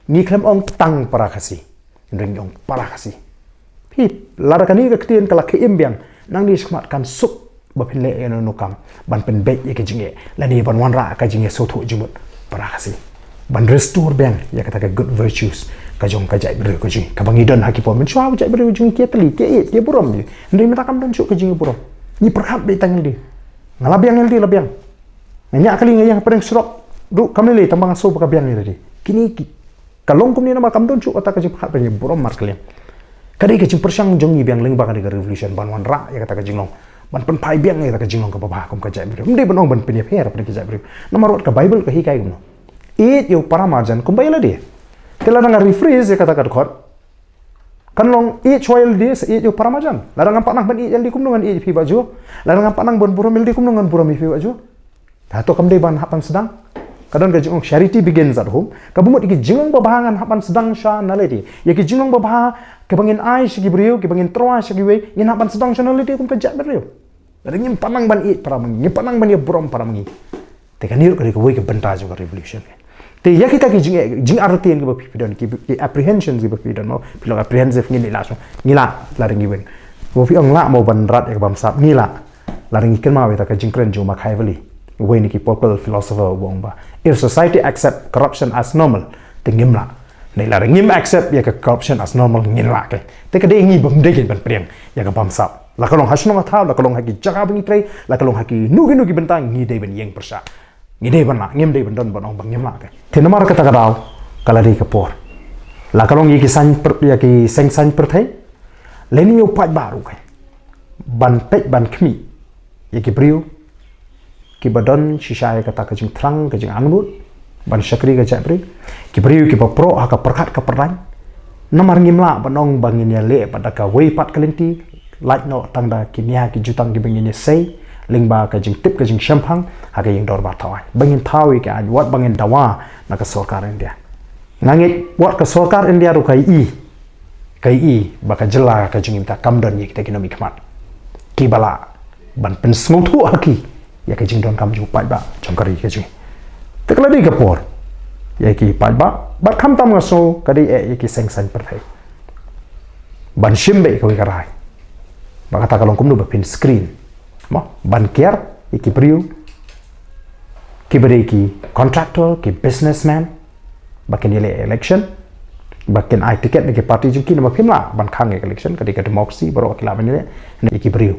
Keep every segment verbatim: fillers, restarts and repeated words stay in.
Ngi khlem ong tang para Khasi. Ngi ong para Khasi. Phi, lada kane ka ktien ka la khie im biang, nangne shakhmat kan suk ba phin leh ïa kano kano kam ban pynbeit ïa ka jingeh lane ban wanrah ka jingïasngewthuh jingmut para Khasi, ban restore biang ïa kata ka good virtues ka jong ka jaitbynriew ka jong ngi, kaba ngi don ha ki por mynshuwa. Jaitbynriew jong ngi ki ïatylli, ki ïeit, ki burom. Hynrei mynta kam don shuh ka jingburom. Ngi pyrkhat beit tang ïalade. Nga la biang ïalade, la biang. Nga ñiah kali, nga ïeng ha pdeng surok ruh kam lei lei, tang ba nga sngew ba ka biang ïalade. Kine ki Ka long kumne namar kam don shuh kata ka jingpyrkhat ban ïaburom markylliang. Ka dei ka jingpyrshang jong ngi biang lyngba kane ka revolution ban wanrah ïa kata ka jinglong, ban pynphai biang ïa kata ka jinglong kaba bha kum ka jaitbynriew. Ym dei ban ong ban pynïapher ha pdeng ka jaitbynriew, namar wat ka Baibl ka hikai kumno? Ïeit ïa u para marjan kumba ïa lade. Te lada nga rephrase ïa kata ka dkhot, kan long ïeit shuwa ïa lade sa ïeit ïa u para marjan. Lada ngam pat nang ban ïeit ïa lade, kumno ngan ïeit ïa phi Bah Joe? Lada ngam pat nang ban burom ïa lade, kumno ngan burom ïa phi Bah Joe? Hato kam dei ban hap ban sdang? Ka don ka jingong charity begins at home. Kaba mut ïa ki jinglong babha ngan hap ban sdang sha na lade. Ïa ki jinglong babha kiba ngin ai sha ki briew, kiba ngin tyrwa sha kiwei, ngin hap ban sdang sha na lade kum ka jaitbynriew. Lada ngim pat nang ban ïeit para ma ngi, ngim pat nang ban ïaburom para ma ngi, te kane ruh ka dei kawei ka bynta jong ka revolution. Te ïa kita ki jing, jingartatien kiba phi, phi don, ki, ki apprehensions kiba phi don, mo, phi long apprehensive, ngin ïa lah shuh, ngi lah, lada ngi weng. Ba phi ong lah mo ban rat ïa ka bamsap, ngi lah. Lada ngi kynmaw ïa ka jingkren jong u Machiavelli, uwei na ki political philosopher, uba ong ba, if society accept corruption as normal, te ngim lah. Hynrei lada ngim accept ïa ka corruption as normal, ngin lah. Te ka dei ngi bym dei ban pdiang ïa ka bamsap. La ka long ha shnong ha thaw, la ka long ha ki jaka ba ngi trei, la ka long ha kino kino ki bynta, ngi dei ban ïeng pyrshah. Ngi dei ban lah, ngim dei ban don ban ong ba ngim lah. Te namar kata ka daw ka la dei ka por, la ka long ïa ki saiñ pyr, ïa ki seng saiñ pyrthei, lane ïa u paidbah ruh, ban peit ban khmih ïa ki briew kiba don shisha ïa kata ka jingthrang, ka jingangnud ban shakri ka jaitbynriew, ki briew kiba proh ha ka pyrkhat ka pyrdain. Namar ngim lah ban ong ba ngin ïaleh pat da kawei pat ka lynti, lait noh tang da ki nia ki jutang kiba ngin ïasei lyngba ka jingtip ka jingshemphang ha ka ïing dorbar thaw aiñ, ba ngin thaw ïa ki aiñ, wat ba ngin dawa na ka sorkar India. Nga ngeit wat ka sorkar India ruh ka ïohi, ka ïohi ba ka jylla ka jong ngi mynta kam don ïa kita ki nongmihkhmat kiba lah ban pynsngewthuh ha ki ïa ka jingdonkam jong u paidbah jong ka ri ka jong ngi. Te ka la dei ka por ïa ki paidbah, bad khamtam nga sngew ka dei eh ïa ki seng saiñ pyrthei ban shim beit kawei ka rai. Ba kata ka long kumno ba phin screen, mo, ban kiar ïa ki briew kiba dei ki contractor, ki businessman, ba kin ïaleh election, ba kin ai ticket na ki party jong ki. Namar phim lah ban khang ïa ka election, ka dei ka democracy, baroh ki lah ban ïaleh, ne ïa ki briew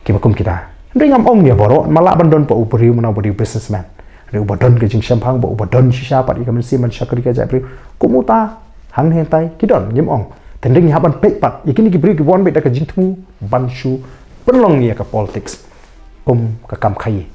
kiba kum kita. Hynrei ngam ong ïa baroh, ma lah ban don pat u briew mynta uba dei u businessman, hynrei uba don ka jingshemphang, ba uba don shisha pat ïa ka mynsiem ban shakri ka jaitbynriew, kum uta hangne hangtai ki don, ngim ong. Te hynrei ngi hap ban peit pat ïa kine ki briew kiba wan beit da ka jingthmu ban shu pynlong ïa ka politics kum ka kam khaïi.